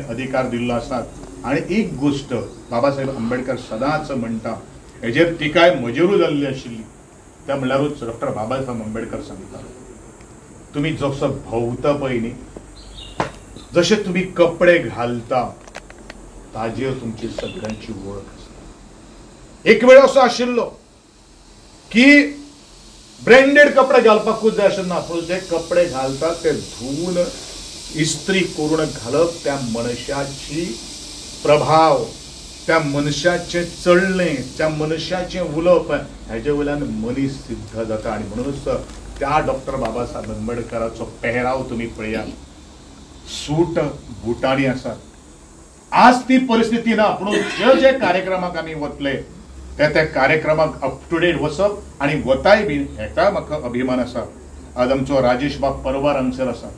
अधिकार दिल्लो आसात. आनी एक गोश्ट बाबासाहेब आंबेडकर सदांच म्हणटा, हेजेर टिकाय म्हजेरूय जाल्ली आशिल्ली, त्या म्हणल्यारूच डॉक्टर बाबासाहेब आंबेडकर सांगता, तुमी जसो भोंवता पळय न्ही, जशे तुमी कपडे घालता ताजेर तुमची सगळ्यांची वळख आसता. एक वेळ असो आशिल्लो की ब्रँडेड कपडे घालपाकूच जाय अशें ना, पूण जे कपडे घालतात ते धुवन इस्त्री करून घालप त्या मनशाची प्रभाव, त्या मनशाचें चलणें, त्या मनशाचें उलोवप हेजे वयल्यान मनीस सिद्ध जाता. आनी म्हणूनच त्या डॉक्टर बाबासाहेब आंबेडकराचो पेहराव तुमी पळयात, सूट बुटांनी आसात. आज ती परिस्थिती ना, पूण जे जे कार्यक्रमाक आमी वतले त्या त्या कार्यक्रमाक अप टू डेट वचप आनी वताय बीन हेका म्हाका अभिमान आसा. आज आमचो राजेश बाब परवार हांगसर आसा,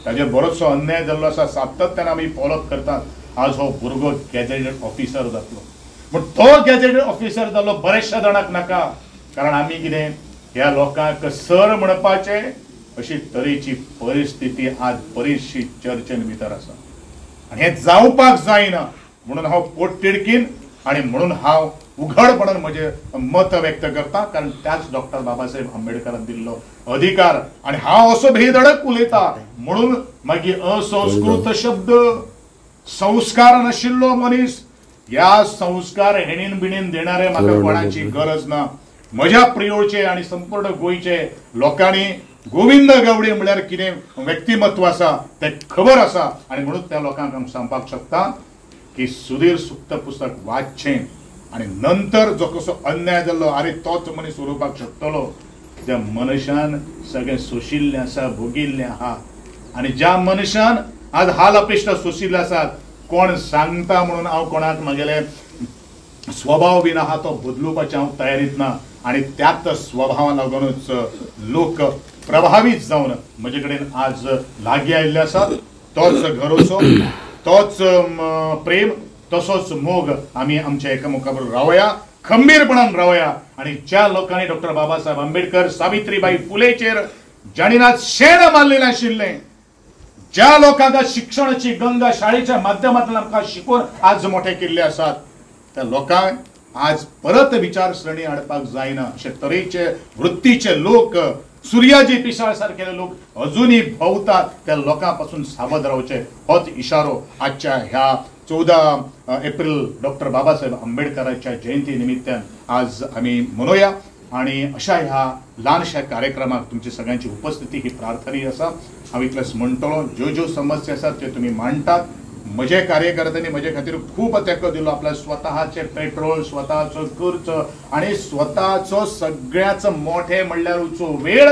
ताजेर बरोचसो अन्याय जाल्लो आसा, सातत्यान आमी फॉलोअप करतात. आज हो भुरगो गॅजेटेड ऑफिसर जातलो, पूण तो गॅजेटेड ऑफिसर जाल्लो बरेचशा जाणांक नाका, कारण आमी कितें ह्या लोकांक सर म्हणपाचें अशी तरेची परिस्थिती आज बरीचशी चर्चेन भितर आसा. आनी हें जावपाक जायना म्हणून हांव पोटतिडकीन आनी म्हणून हांव उघडपणान म्हजें मत व्यक्त करता, कारण त्याच डॉक्टर बाबासाहेब आंबेडकरान दिल्लो अधिकार. आनी हांव असो भेदडक उलयता म्हणून मागीर असंस्कृत शब्द, संस्कार नाशिल्लो मनीस, ह्या संस्कार हेणीन बिणीन देणारे म्हाका कोणाची गरज ना. म्हज्या प्रियोळचे आनी संपूर्ण गोंयचे लोकांनी गोविंद गावडे म्हळ्यार कितें व्यक्तिमत्व आसा तें खबर आसा. आनी म्हणून त्या लोकांक हांव सांगपाक शकता की सुधीर सुक्त पुस्तक वाचचें आनी नंतर जो कसो अन्याय जाल्लो, आरे तोच मनीस उलोवपाक शकतलो ज्या मनशान सगळें सोशिल्लें आसा, भोगिल्लें आहा, आनी ज्या मनशान आज हाल अपेश्टा सोशिल्ले आसात. कोण सांगता म्हणून हांव कोणाक म्हगेले स्वभाव बीन आहा तो बदलुपाची हांव तयारीत ना, आनी त्याच स्वभावा लागूनच लोक प्रभावीत जावन म्हजे कडेन आज लागीं आयिल्ले आसात. तोच घरोचो, तोच प्रेम, तसोच मोग आमी आमच्या एकामेका बरोबर रावया, खंबीरपणान रावया. आनी ज्या लोकांनी डॉक्टर बाबासाहेब आंबेडकर, सावित्रीबाई फुलेचेर जाणीनाथ शेण मारलेलें आशिल्लें, ज्या लोकांक शिक्षणाची गंगा शाळेच्या माध्यमांतल्यान आमकां शिकोवन आज मोठे केल्ले आसात, त्या लोकांक आज परत विचारसरणी हाडपाक जायना. अशे तरेचे वृत्तीचे लोक, सुर्याजी पिसाळ सारकेले लोक अजूनय भोंवतात, त्या लोकां पासून सावध रावचे होच इशारो आजच्या ह्या 14 एप्रिल डॉक्टर बाबासाहेब आंबेडकरांच्या जयंती निमित्तान आज आमी मनोया. आनी अशा ह्या ल्हानशा कार्यक्रमाक तुमची सगळ्यांची उपस्थिती ही प्रार्थनीय आसा. हांव इतलेंच म्हणटलो, ज्यो ज्यो समस्या आसात त्यो तुमी मांडटात. म्हजे कार्यकर्त्यांनी म्हजे खातीर खूब तेंको दिलो, आपल्या स्वताचे पेट्रोल, स्वताचो खर्च आनी स्वताचो सगळ्याच मोठे म्हणल्यार वेळ